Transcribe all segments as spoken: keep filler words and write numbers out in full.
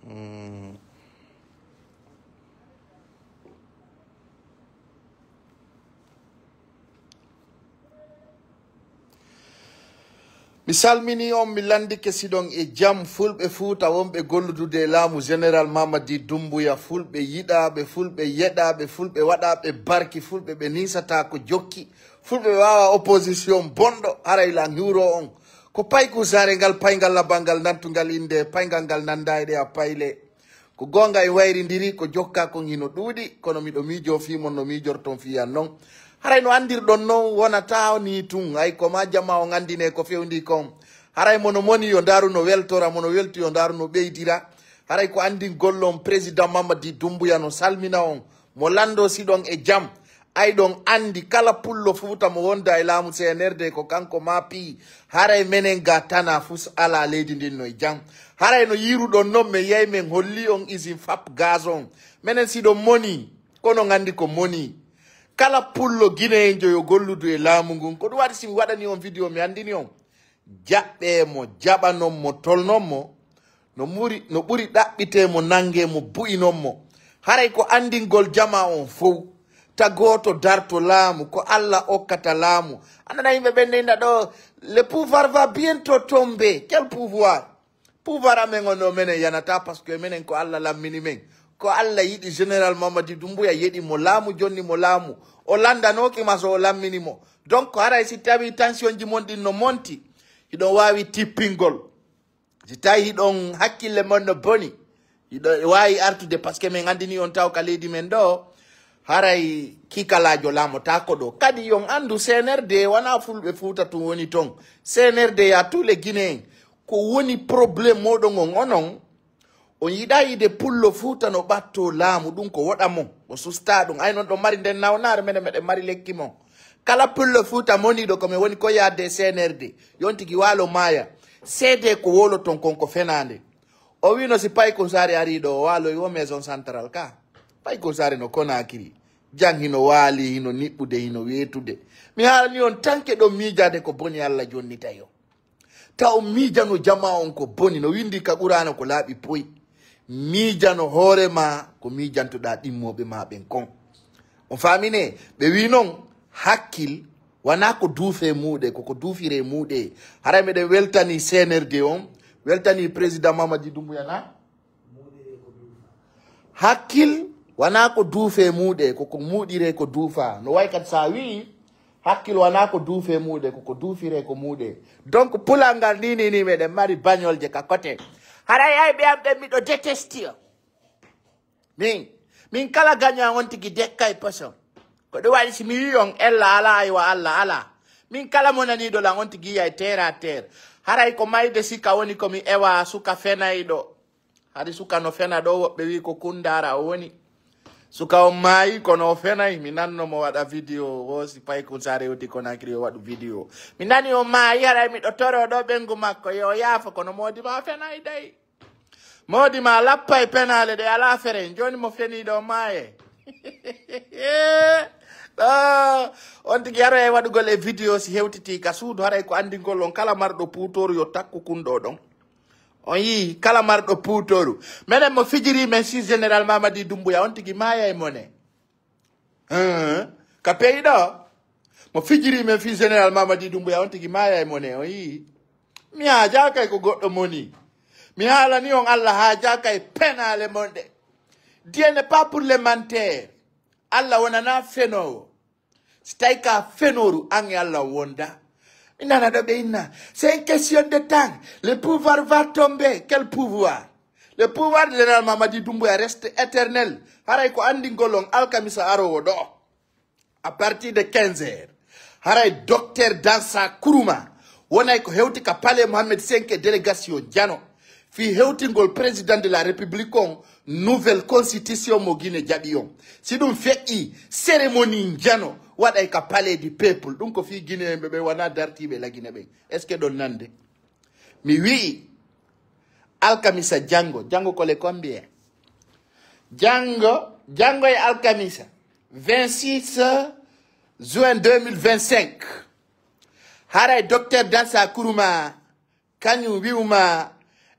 Mm. Mi salminii on, mi lanndike si hiɗon e jam, Fulɓe Fuuta wonɓe golludude e laamu Général Mamadi Doumbouya, Fulɓe yiɗaaɓe, Fulɓe yeɗaaɓe, Fulɓe waɗaaɓe barki, Fulɓe ɓe niisataa ko jokki, Fulɓe ɓe waawaa opposition bonɗo, haray lan hiwroo on. Ko paykusaare ngal payngal labal ngal nantungal innde, payngal ngal nanndaa e ɗe a payle. Ko goonga en wayrindiri, ko jokkaa kon hino ɗuuɗi, kono miɗo miijoo fii mon no miijorton fii an non. Haray no anndirɗon non, wonataa nii tun, hay ko maa jamaa on anndinee ko fewndii kon. Haray mo no moni yo ndaaru no weltora, mo no welti yo ndaaru no ɓeydira. Haray ko anndingol on, Président Mamadi Doumbouya no salmina on, mo lanndoo si hiɗon e jam. Ay ɗon anndi kala pullo Fuuta mo wonda e laamu C N R D ko kanko maa pii. Haray menen ga tana fus alaa leydi ndin no e jam. Haray no yiiruɗon non men yay men holli on usine fap gaz on. Menen si hiɗon moni, ko non anndi ko moni. Kala pullo Gineenjo yo golludu e laamu ngun. Ko ɗum waɗi si mi waɗani on video mi anndini on. Jaɓɓee mo, jaɓanon mo, tolnon mo. No ɓuri, no ɓuri ɗaɓɓitee mo, nanngee mo, bu'inon mo. Haray ko anndingol jamaa on fow. Ta gooto darto laamu, ko Alla okkata laamu. A nana yimɓe ɓen ne inna ɗo, le pouvoir va bientôt tomber. Quel pouvoir? Pouvoir amen on ɗo menen yanataa, parce que menen ko Alla lammini men. Ko Alla yiɗi Général Mamadi Doumbouya, yeɗi mo laamu, jonni mo laamu. O lanndanooki ma so o lammini mo. Donc haray si tawii tension ji mon ɗin no monti, hiɗon waawi tippingol. Si tawii hiɗon hakkille mon no boni, hiɗon waawi artude, parce que men anndini on taw ka leydi men ɗo, haray kiikalaajo laamotaako ɗo. Kadi yon anndu C N R D wanaa Fulɓe Fuuta tun woni ton. C N R D y a tous les Guinéens. Ko woni problème mooɗon on onon, on yiɗaa yiide pullo Fuuta no ɓattoo laamu, ɗum ko woɗa mon. O sustaa ɗum. Ay non ɗon mari nden nawnaare, menen meɗen mari lekki mon. Kala pullo Fuuta moniiɗo ko men woni ko yaadde e C N R D. Yon tigi waalo maaya. Seedee ko wowloton kon ko fenaande. O wiino si Paykun Saare arii ɗo, o waaloyi wo Maison Centrale ka. Paykun Saare no Konaakiri. Jan hino waali, hino niɓɓude, hino weetude. Mi haalani on tanke ɗon miijaade ko boni Alla jonnitay on. Ta on miijano jamaa on ko boni, no windii ka Qur'aana ko laaɓi poy. Miijano hoore maa ko miijantoɗaa ɗimmooɓe maa ɓen kon. On faamine? Ɓe wii non, hakkil wanaa ko duufee muuɗe, ko ko duufiree muuɗe. Haray meɗen weltanii C N R D on, weltanii Président Mamadi Doumbouya na? Hakkil wanaa ko duufee muuɗe, ko ko muuɗiree ko duufaa. No way kadi si a wi'i, hakkil wanaa ko duufee muuɗe, ko ko duufiree ko muuɗe. Donc, pulal ngal ni, ni, ni, meɗen mari bañolje ka kote. Haray ay ɓe am ɓen miɗo detesti on. Min, min kala gaño an on tigi dekkay poson. Ko ɗum waɗi si mi wi'i on ella alaa, aywa Alla alaa. Min kala mo naniiɗo lan on tigi yiyay terre à terre. Haray ko mayde sika woni ko mi ewa suka fenayɗo. Hari suka no fena ɗo, woɓɓe wi'i ko Kundaara o woni. Suka on maayi, kono o fenay. Mi nanno mo waɗa video, o si Paykun Saare yewti Konaakiri o waɗu video. Mi nani o maayi, haray miɗo toro ɗo ɓengu makko, yo o yaafo, kono moodi ma fenay day. Moodi ma lappa e penaale ɗe alaa fere. Jooni mo fenii ɗo maaye. Ɗo, on tigi yaroyay waɗugol e video si hewtitii ka suudu, haray ko anndingol on kala marɗo puutooru yo takku kun ɗo ɗon. On yii, kala marɗo puutooru. Menen mo fijiri men si Général Mamadi Doumbouya, on tigi maaya e mone. Hum, ka peyi ɗo. Mo fijiri men fii Général Mamadi Doumbouya, on tigi maaya e mone, on yii. Mi haajaa kay ko goɗɗo moni. Mi haalani on Alla haajaa kay penaale mon ɗe. Dieu n'est pas pour les menteurs. Alla wonanaa fenoowo. Si tawi ka fenooru, an e Alla on wonda. Mi nana ɗo ɓe inna, c'est une question de temps. Le pouvoir va tomber. Quel pouvoir? Le pouvoir de Général Mamadi Doumbouya reste éternel. Haray ko anndingol on alkamisa aroowo ɗo. À partir de quinze heures. Haray Docteur Dansa Kourouma wonay ko hewti ka Palais Mohamed cinq e délégation Jano. Fii hewtingol Président de la République on nouvelle constitution mo Guinée jaɓi on. Si ɗum feƴƴi, cérémonie Jano waɗay ka Palais du Peuple. Ɗum ko fii Guinéen ɓe ɓen wonaa dartiiɓe la Guinée ɓen. Est-ce que ɗon nande? Mi wi'i, alkamisa janngo, janngo ko le combien? Janngo, janngo e alkamisa, vingt-six juin deux mille vingt-cinq. Haray Docteur Dansa Kourouma, kañum wi'uma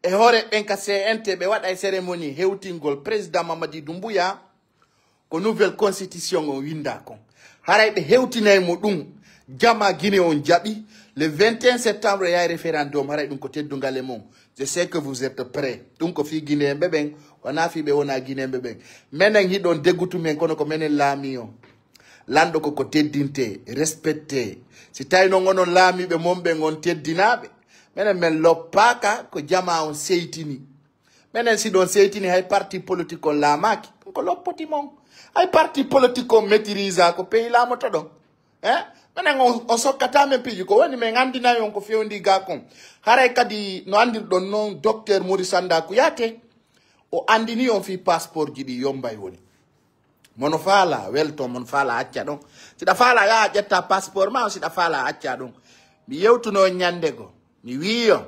E hoore ɓen ka C N T ɓe waɗa e cérémonie hewtingol président Mamadi Doumbouya, ko nouvelle constitution on winda kon. Haray ɓe hewtinay mo ɗum, jama Guinée on jaɓi, le vingt et un septembre yahay référendum, haray ɗum ko teddungal e mon. Je sais que vous êtes prêts. Ɗum ko fii Guinéen ɓe ɓen, wonaa fii ɓe wonaa Guinéen ɓe ɓen. Menen hiɗon degutu men, kono ko menen laamii on. Lanɗo ko ko teddinte, respecte. Si tawi non onon laamiiɓe mon ɓen on teddinaaɓe, menen men loppaaka ko jama on seytini. Menen si ɗon seytini hay parti politique on laamaaki, ɗum ko loppoti mon. Hay parti politique on maîtrise ko pays laamoto ɗon. Eh? Menen on, on sokkata men piiji ko woni men anndinay on ko fewndi ga kon. Haray kadi no anndirɗon non docteur Maurice Sanda Kouyaté, o anndini on fii passeport ji ɗi yombay woni. Mono faala welto, mono faala acca ɗon. Siɗa faala yaha ƴetta passeport ma, siɗa faala acca ɗon. Mi yewtuno ñande go. Mi wi'i yo,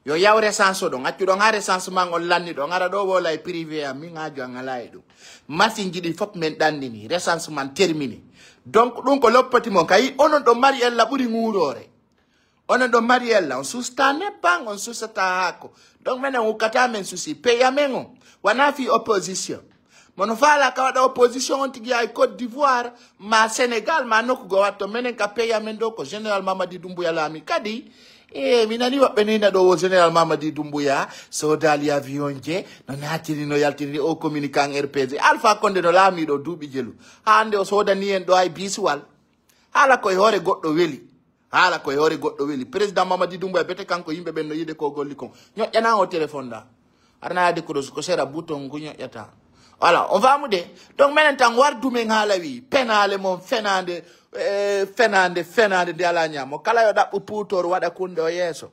yo yaw recensement ɗon, accu ɗon haa recensement on lanni ɗon, ara ɗo wola e privé am, min haaju an alaa e ɗum. Machine ji ɗi fof men ɗannini, recensement terminé. Donc ɗum ko loppoti mon, kay onon ɗon mari ella ɓuri ŋuuroore. Onon ɗon mari ella, on susta nebban, on susata haako. Donc menen hukkata men susi, peya men on, wana fi opposition. Mono faala ka waɗa opposition on tigi ay Côte d'Ivoire, ma Sénégal, ma nokku go watto. Menen ka pays amen ɗo ko Général Mamadi Doumbouya laami. Kadi, e, mi nani woɓɓe nina ɗo wo Général Mamadi Doumbouya, soodali avion je, no naatiri, no yaltiri, o communiqué en R P G. Alpha Condé no laami ɗo duuɓi jelu. Hande o soodani en ɗo ay bisuwal. Haala ko e hoore goɗɗo weli. Haala ko e hoore goɗɗo weli. Président Mamadi Doumbouya bete kanko yimɓe ɓen no yiide ko golli kon. Ñoƴƴana o téléphone ɗa. Arana yaade ko ɗo ko sera bouton ngu ñoƴƴata. Voilà, on faamude. Donc menen tan wardu men haala wi. Penaale mon fenaande, eh, fenaande, fenaande nde alaa ñaamo. Kala yo ɗaɓɓu puutor waɗa kunde o yeeso.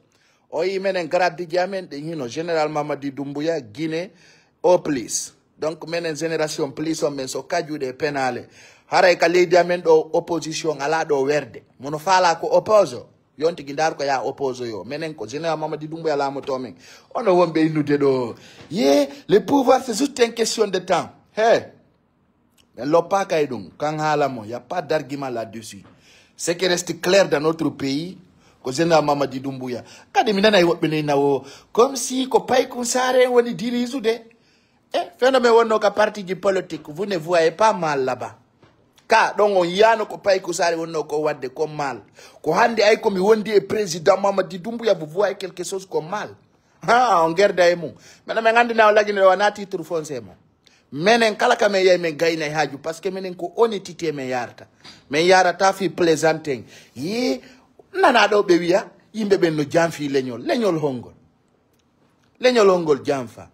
O yi menen graddeji amen ɗin hino Général Mamadi Doumbouya, Guinée, au plus. Donc menen génération plus on men so kajuɗe e penaale. Haray ka leydi amen ɗo opposition alaa ɗo werde. Mono faala ko oppose. Yon tigi ndar ko ya oppose yo. Menen ko Général Mamadi Doumbouya laamoto men. Ono wonɓe innude ɗo. Ye, le pouvoir c'est juste une question de temps. He. Men loppaaka e ɗum, kan haala mo, y a pas d'argument là-dessus. Ce qui reste clair dans notre pays, ko Général Mamadi Doumbouya. Kadi mi nanay woɓɓe ne nawo, comme si ko Paykun Saare en woni diriisude. E, phénomène wonno ka parti ji politique, vous ne voyez pas mal là-bas. Ka, ɗon on yiyano ko Paykun Saare wonno ko wadde ko mal. Ko hande ay ko mi wondi e président Mamadi Doumbouya, vous voyez quelque chose comme mal. Ha, on gerda e mum. Menen men anndi na o lagine ɗo wana titre foncier mo. Menen kala ka men yahi men gaynay haaju, parce que menen ko honnêteté men yarata. Men yarata fi plaisanten. Yi nana ɗo ɓe wiya, yimɓe ɓen no janfi leñol. Leñol hongol? Leñol hongol janfa?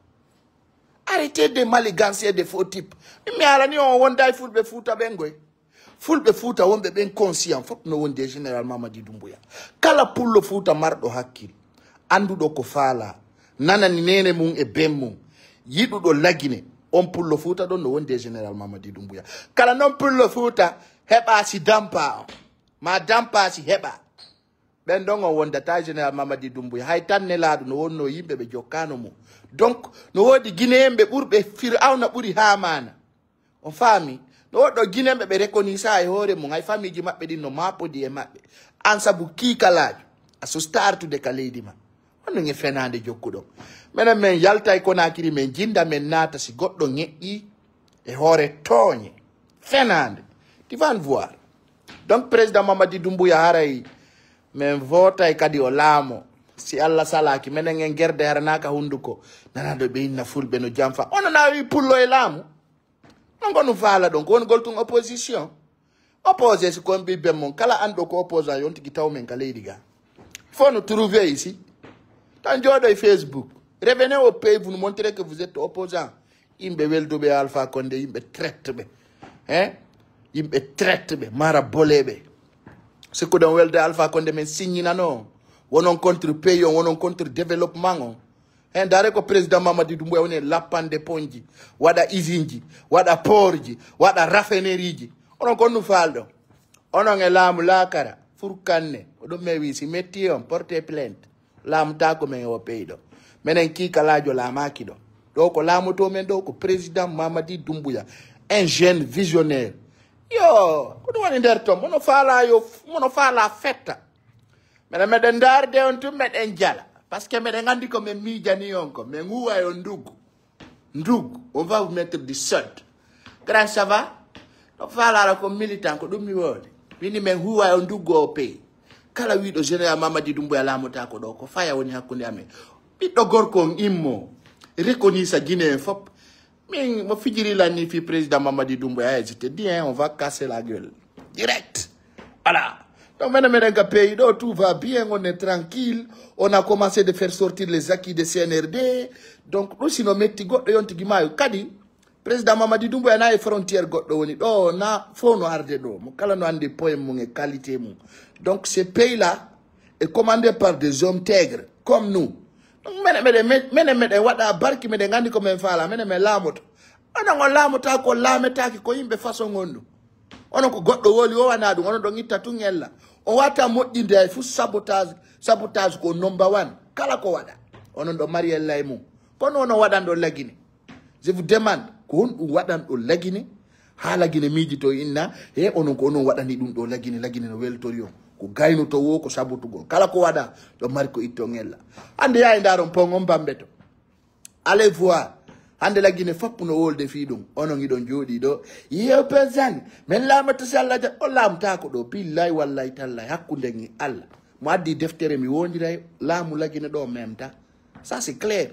Arrêtez de manigancer de faux types. Min mi haalani on wonday fulɓe Fuuta ɓen goy. Fulɓe Fuuta wonɓe ɓen conscient fof no wondi e Général Mamadi Doumbouya. Kala pullo Fuuta marɗo hakkil, annduɗo ko faala, nanani neene mum e ben mum, yiɗuɗo lagine, on pullo Fuuta ɗon no wondi e Général Mamadi Doumbouya. Kala non pullo Fuuta heɓa si dampa on, ma dampa si heɓa. Ɓen ɗon on wondata Général Mamadi Doumbouya. Hay tan nelaaɗo no wonno yimɓe ɓe jokkano mo. Donc, no woodi Guinéen ɓe ɓurɓe Firawna ɓuri Haamaana. On faami? No woɗɗo Guinéen ɓe ɓe reconnaissa e hoore mum. Hay famiiji maɓɓe ɗin no maapodi e maɓɓe. An sabu kiikalaajo, a susta artude ka leydi ma. Honno e fenaande jokkuɗon? Menen men yalta e Conakry, men jinda, men naata si goɗɗo ŋeƴƴi e hoore tooñe. Fenaande. Tu vas voir. Donc, président Mamadi Doumbouya haray men vootay kadi o laamo. Si Allah salaaki, menen en gerde haranaaka hunduko. Nana ɗo ɓe inna fulɓe no janfa. Ono na wi pullo e laamu. Non ko no faala ɗon, ko woni gol tun opposition. Opposé si kon ɓiɓɓe mon, kala anɗo ko opposant yon tigi taw men ka leydi ga. Faut nous trouver ici. Tan jooɗo e Facebook. Revenez au pays, vous nous montrez que vous êtes opposant. Yimɓe welduɓe Alpha Condé, yimɓe traite ɓe. Hein? Yimɓe traite ɓe, mara boleɓe. Sikkuɗon welde Alpha Condé men signina non. Wonon contre pays on, wonon contre développement on. Hen dare ko président Mamadi Doumbouya woni e lappande ponji, waɗa usine ji, waɗa port ji, waɗa raffinerie ji. Onon kon no faalɗon. Onon e laamu laakara, furkanne, oɗon men wi si metti on, porte plainte. Laamu taako men o peyɗo. Menen kiikalaajo laamaaki ɗo. Ɗo ko laamoto men ɗo ko président Mamadi Doumbouya. Un jeune visionnaire. Yo, ko ɗum woni nder ton. Mono faala yo, mono faala fetta. Menen meɗen ndaarde on tun, meɗen jala. Parce que meɗen anndi ko men miijani on ko, men huuwa e on nduggu. Nduggu, on va vous mettre du sud. Grand, ça va? No faalaa la ko militant ko ɗum mi woodi. Wini men huuwa e on nduggu o pay. Kala wiiɗo Général Mamadi Doumbouya laamotaako ɗo, ko faya woni hakkunde amen. Ɓiɗɗo gorko on immo, reconnaître Guinéen fop. Min, mo fijiri lanni fi président Mamadi Doumbouya, eh, je te dis, hein, on va casser la gueule. Direct. Voilà. Donc, maintenant, maintenant, dans le pays, donc, tout va bien, on est tranquille. On a commencé de faire sortir les acquis de C N R D. Donc, ɗum si no metti goɗɗo yontigi maayo. Kadi, président Mamadi Doumbouya na e frontière goɗɗo woni ɗo, na fof no arde ɗo. Mo kala no andi poème mum e qualité mum. Donc, ce pays-là est commandé par des hommes intègres, comme nous. Donc, menen, menen, menen, menen waɗa barki, menen andi ko men faala, menen, men laamoto. Onon on laamota ko laametaaki ko yimɓe façon on ɗum. Onon ko goɗɗo woli o wana ɗum, onon ɗon itta tun ella. O wata moƴƴinde hay fuu sabotage, sabotage ko number one. Kala ko waɗa, onon ɗo mari ella e mum. Kono onon waɗan ɗo lagine. Je vous demande, ko honɗum waɗan ɗo lagine? Haa lagine miijito inna, he onon ko onon waɗani ɗum ɗo lagine, lagine no weltori on. Ko gaynoto wo, ko sabotugol. Kala ko waɗa, ɗo mari ko itton ella. Hannde yaa e ndaaron pon on bambeto. Allez voir. Hannde lagine fop no wolde fii ɗum. Onon hiɗon jooɗii ɗo. Yeew président, men laamata si Allah ja-, o laamtaako ɗo. Billahi wallahi tallahi, hakkunden e Allah. Mo addi deftere mi wondiray laamu lagine ɗo memta. Ça, c'est clair.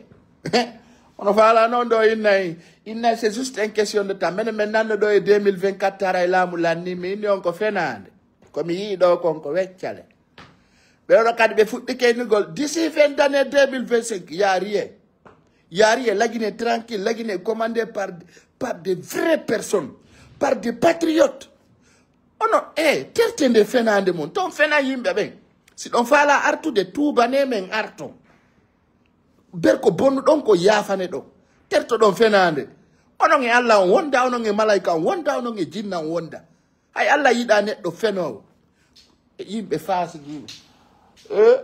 Ono faala non ɗo innay. Innay, c'est juste une question de temps. Menen men nanno ɗo e deux mille vingt-quatre taray laamu lanni. Mi inni on ko fenaande. Ko mi yii ɗo kon ko weccale. Ɓe ɗo kadi ɓe fuɗɗi keynugol. D'ici fin d'année deux mille vingt-cinq, y a rien. Y a rien. Lagine tranquille. Lagine commandé par, par des vraies personnes. Par des patriotes. Ono, eh, terte nde fenaande mon. Ton fena yimɓe ɓen. Si ɗon faala artude, tuubane men arton. Ber ko bonnuɗon ko yaafane ɗon. Tertoɗon fenaande. Onon e Allah on wonda, onon e malaika on wonda, onon e jinna on wonda. Hay Allah yiɗa neɗɗo fenoowo. E yimɓe faasigiiɓe. Eh,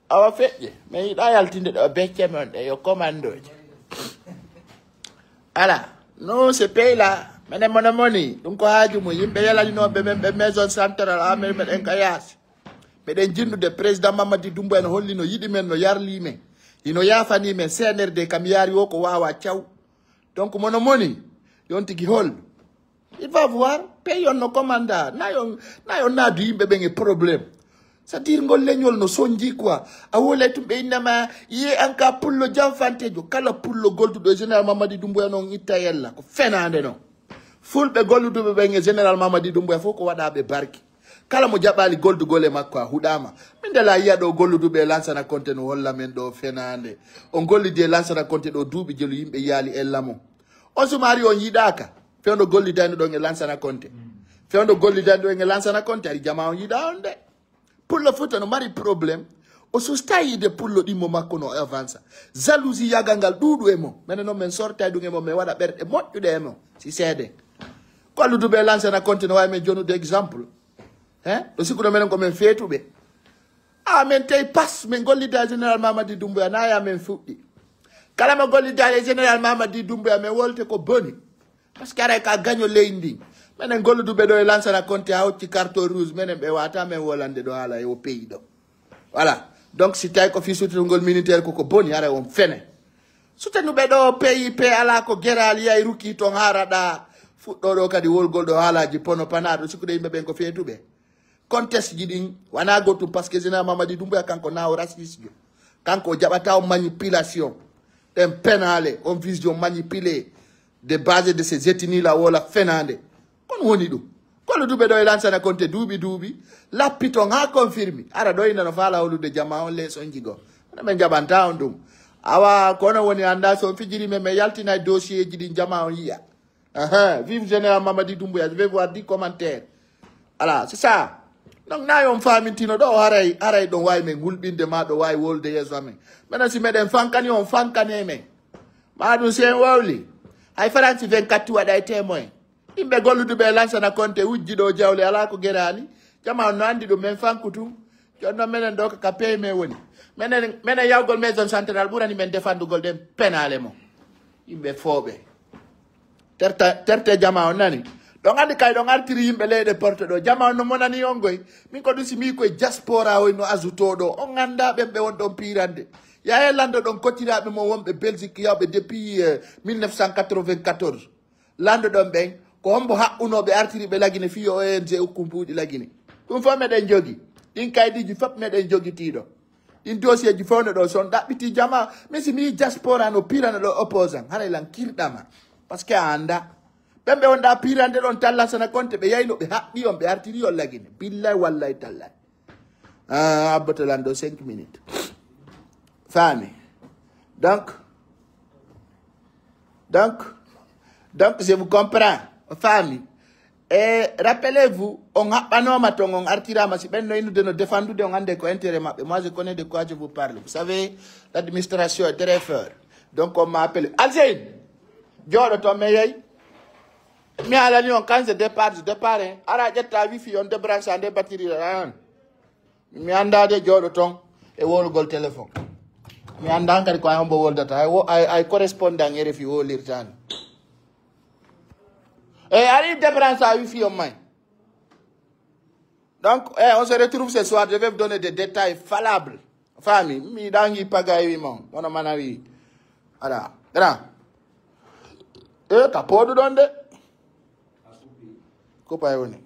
awa feƴƴe. Men yiɗa yaltinde ɗo becce mon ɗe yo commandooje. Ala. Non, ce pays-là, menen mono moni. Ɗum ko haaju mum. Yimɓe yalaninooɓe men ɓe maison centrale, amen meɗen ka yaasi. Meɗen jinnude président Mamadi Doumbouya no holli no yiɗi men, no yarlii men. Hino yaafanii men C N R D kam yaari o ko waawa caw. Donc mono moni, yon tigi hol. Il va voir, pays on no commanda. Nayon, nayon naadu yimɓe ɓen e problème. C'est-à-dire ngol leñol no sonji quoi. A wolay tum ɓe innama, yiye an ka pullo janfantejo. Kala pullo golduɗo e général Mamadi Doumbouya non itta yella. Ko fenaande non. Fulɓe golluduɓe ɓen e général Mamadi Doumbouya fof ko waɗaɓe barki. Kala mo jaɓaali goldugol e makko a huɗaama. Min de la yiya ɗo golluduɓe e Lansana Konte no holla men ɗo fenaande. On gollidi e Lansana Konte ɗo duuɓi jelu yimɓe yiyaali ella mo. On sumaari on yiɗaaka. Fewndo gollidani ɗon e Lansana Konte. Fewndo gollidani ɗon e Lansana Konte ari jama on yiɗa on de. Pullo Fuuta no mari problème. O sustayi de pullo ɗimmo makko no avansa. Jalousie yagal ngal ɗuuɗu e mo. Menen non men sortay ɗum e mo, men waɗa ɓerɗe moƴƴuɗe e mo. Si seede. Golluduɓe e Lansana Konte no wawi men jonude exemple. Hein? Ɗo sikkuɗo menen ko men feetuɓe. A men tawi pas, men gollida e général Mamadi Doumbouya, na ya men fuɗɗi. Kala mo gollida e général Mamadi Doumbouya, men wolte ko boni. Parce que aray ka gaño leydi ndin. Menen golluduɓe ɗo e Lansana Konte a hocci carton rouge, menen ɓe wata men wolande ɗo haala e o pays ɗo. Voilà. Donc si tawi ko fii sutitugol militaire koko boni, aray on fene. Sutenuɓe ɗo P I P ala ko geral yay ruki ton haraɗa. Fuɗɗo ɗo kadi wolgol ɗo haalaji pono panaɗo sikkude yimɓe ɓen ko feetuɓe. Conteste ji ɗin, wana gotum parce que général Mamadi Doumbouya kanko na o raciste jo. Kanko o jaɓata on manipulation. Ɗen penale, on vision manipulé de base de ces ethnies la wola fenande. Kon woni ɗum. Golluduɓe ɗo e Lansana Konte duuɓi duuɓi. Lappi ton ha confirmi. Ara ɗo ina no faala holude jama on lees on jigo. Kono ɓe jaɓanta on ɗum. Awa kono woni anda so on fijiri men, men yaltina e dossier ji ɗin jama on yiya. Ahan, vive général Mamadi Doumbouya, je vais voir dix commentaires. Voilà, c'est ça. Donc na yon famintino ɗo haray, haray ɗon wawi men hulɓinde ma ɗo wawi wolde yeeso amen. Maintenant si meɗen fankani on fankane men. Ma ɗum si en wawli. Hay Faransi vingt-quatre waɗa e témoin. Yimɓe golluduɓe e Lansana Konte wujji ɗo jawle ala ko gerani. Jama on no andi ɗum men fanku tun. Jooni non menen ɗo ka pay men woni. Menen, menen yawgol maison centrale ɓurani men defandugol ɗen penale mo. Yimɓe fooɓe. Terta, terte jama on nani. Ɗon andi kay ɗon artiri yimɓe leyɗe porte ɗo. Jama on no monani on goy. Min ko ɗum si mi koye diaspora oy no azuto ɗo. On anda ɓen ɓe won ɗon pirande. Yaya Lanndo ɗon, kotiraaɓe mon wonɓe Belgique yawɓe depuis, euh, mille neuf cent quatre-vingt-quatorze. Lanndo ɗon ɓen, ko hombo haɓɓunoo ɓe, artiri ɓe Lagine fii yo O N G ukku buuɗi Lagine. Ɗum fof meɗen jogi. Ɗin kaydiiji fof meɗen jogitiiɗo. Ɗin dossier ji fof no ɗo, so on ɗaɓɓiti jama, min si mi diaspora no pirana ɗo opposant, haray lan kirɗama. Parce que a annda. Ɓen ɓe wonɗa pirande ɗon talla sana konte, ɓe yayno, ɓe haɓɓi on, ɓe artiri on Lagine. Billahi wallahi tallahi. Ah, abboto lan ɗo cinq minutes. Faami. Donc, donc, donc, je vous comprends. Faami. E rappelez-vous, on haɓɓanooma ton, on artiraama, si ɓen no innude no defandude, on annde ko intérêt maɓɓe. Moi, je connais de quoi je vous parle. Vous savez, l'administration est très fort. Donc, on m'a appelé. Alcine, jooɗo ton, mi yehi. Mi haalani on, quand je départ, je départ, hein. Ara ƴetta wifi, on débranche nde batterie la, hein. Mi annda de jooɗo ton e wowlugol téléphone. Mi annda kadi ko ay hombo woldata. Ay, wo-, ay, ay correspondant R F I wowlirtaani. E ari débranche wifi on may. Donc, eh, on se retrouve ce soir. Je vais vous donner des détails valables. Faami, mi ɗangi pagay wi mon. Wono mana wi. Ala. Grand. E ka pooɗu ɗon de. Ko pay woni.